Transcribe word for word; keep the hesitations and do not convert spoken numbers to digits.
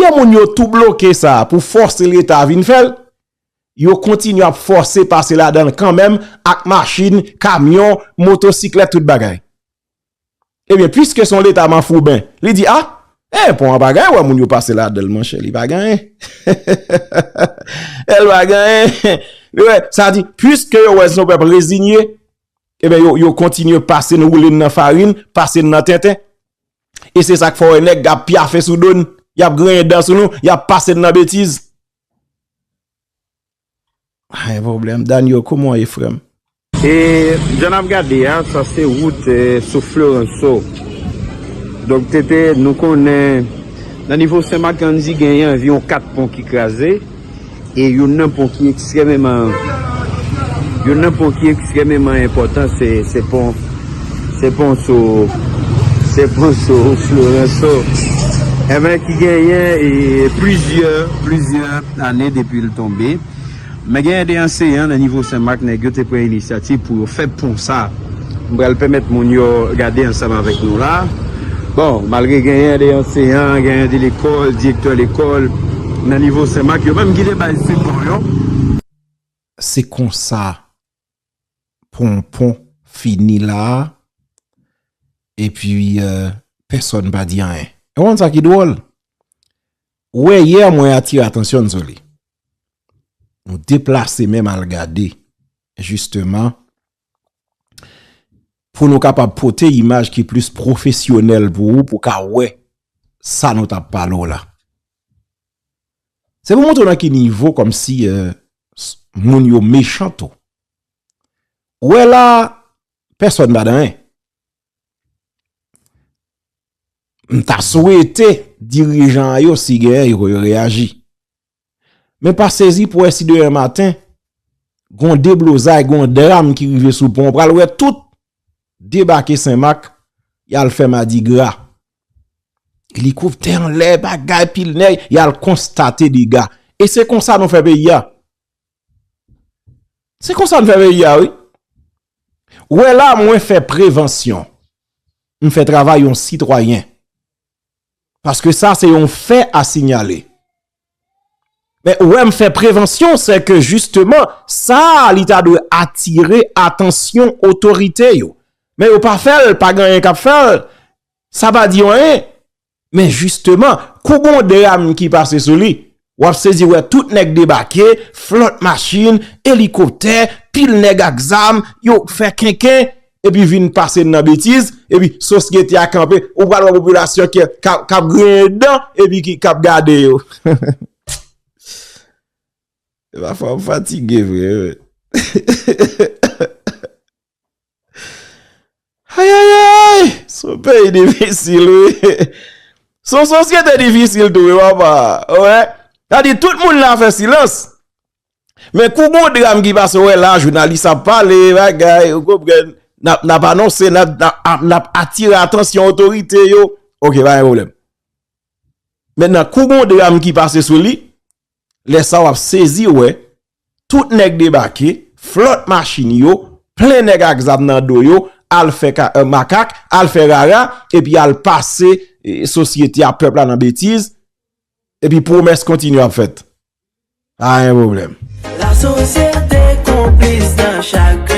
Lè moun yo tou bloke sa pou fòse Leta vin fè l, yo kontinye ap fòse pase ladan l kanmenm ak machin, kamyon, motosiklèt, tout bagay. Ebyen, piske se yon Leta manfouben, li di, a, e, pon an pa gen, wè moun yo pase ladan l, monchè, li pa gen. El pa gen. Wè, sa di, piske yo wè se yon pèp rezinye, ebyen, yo, yo kontinye pase n, woule n nan farin, pase n nan tenten. E se sa k fè w wè nèg ap pyafe sou do n, y ap griyen dan sou nou, y ap pase n nan betiz. Pa gen pwoblèm. Danio, kòman w ye, frè m? E, jan n ap gade a, sa se wout, e, sou Florenso. Donk, Tete, nou konnen, nan nivo Senmak, Andy, genyen anviwon kat pon ki kraze. E youn nan pon ki ekstrèmeman, youn nan pon ki ekstrèmeman enpòtan, se, se pon, se pon sou, se pon sou Florenso. Enben, ki genyen, e, plizyè, plizyè ane depi l tonbe. Men genyen de anseyan nan nivo Senmak, nèg yo te pran inisyativ pou yo fè pon sa. M pral pèmèt moun yo gade ansanm avèk nou la. Bon, malgre genyen de anseyan, genyen de lekòl, direktè lekòl, nan nivo Senmak, yo menm ki te bay sipò yo. Se konsa pon pon fini la, epi, e, pèsonn pa di anyen. E w konn sa ki dwòl? Ou wè, yè, mwen atire atansyon n sou li. Nou deplase menm al gade, jisteman, pou nou kapab pote imaj ki plis pwofesyonèl pou ou, pou w ka wè sa nou t ap pale w la. Se pou montre w nan ki nivo kòmsi, e, s-, moun yo mechan tou. Ou wè la, pèsonn pa di anyen. M ta swete dirijan yo, si genyen, yo, yo reyaji. Men pa sezi pou wè si demen maten, gon deblozay, gon dram ki rive sou pon, pral wè tout debake Senmak, y al fè madigra. Elikoptè anlè, bagay, pil nèg, y al konstate dega. E se konsa nou fè peyi a. Se konsa n fè peyi a, wi. Ou wè la, mwen fè prevansyon. M fè travay yon sitwayen. Paske sa se yon fè a sinyale. Men ou wè m fè prevansyon, se ke jisteman, sa a, li ta dwe atire atansyon otorite yo. Men yo pa fè l, pa gen anyen k ap fè l. Sa pa di anyen. Men jisteman, kou gon dram ki pase sou li, w ap sezi wè tout nèg debake, flòt machin, elikoptè, pil nèg ak zam, yo fè kenken, epi vin pase n nan betiz, epi sosyete a kanpe, ou pral wè popilasyon ki, k ap, k ap griyen dan, epi ki, k ap gade yo. Pafwa m fatige vre, wi. Ayayay! Se yon peyi difisil, wi. Se yon sosyete difisil tou, wi, papa. Wè. Sa di tout moun la fè silans. Men kou gon dram ki pase, wè la, jounalis ap pale, bagay, ou konprann, n ap, n ap anonse, n ap, n ap, n ap atire atansyon otorite yo. Oke, pa gen pwoblèm. Mentnan, kou gon dram ki pase sou li, lè sa w ap sezi wè, tout nèg debake, flòt machin yo, plen nèg ak zam nan do yo, al fè ka, e, makak, al fè rara, epi al pase, e, sosyete a, pèp la nan betiz, epi pwomès kontinye ap fèt. Pa gen pwoblèm. La société complice dans chaque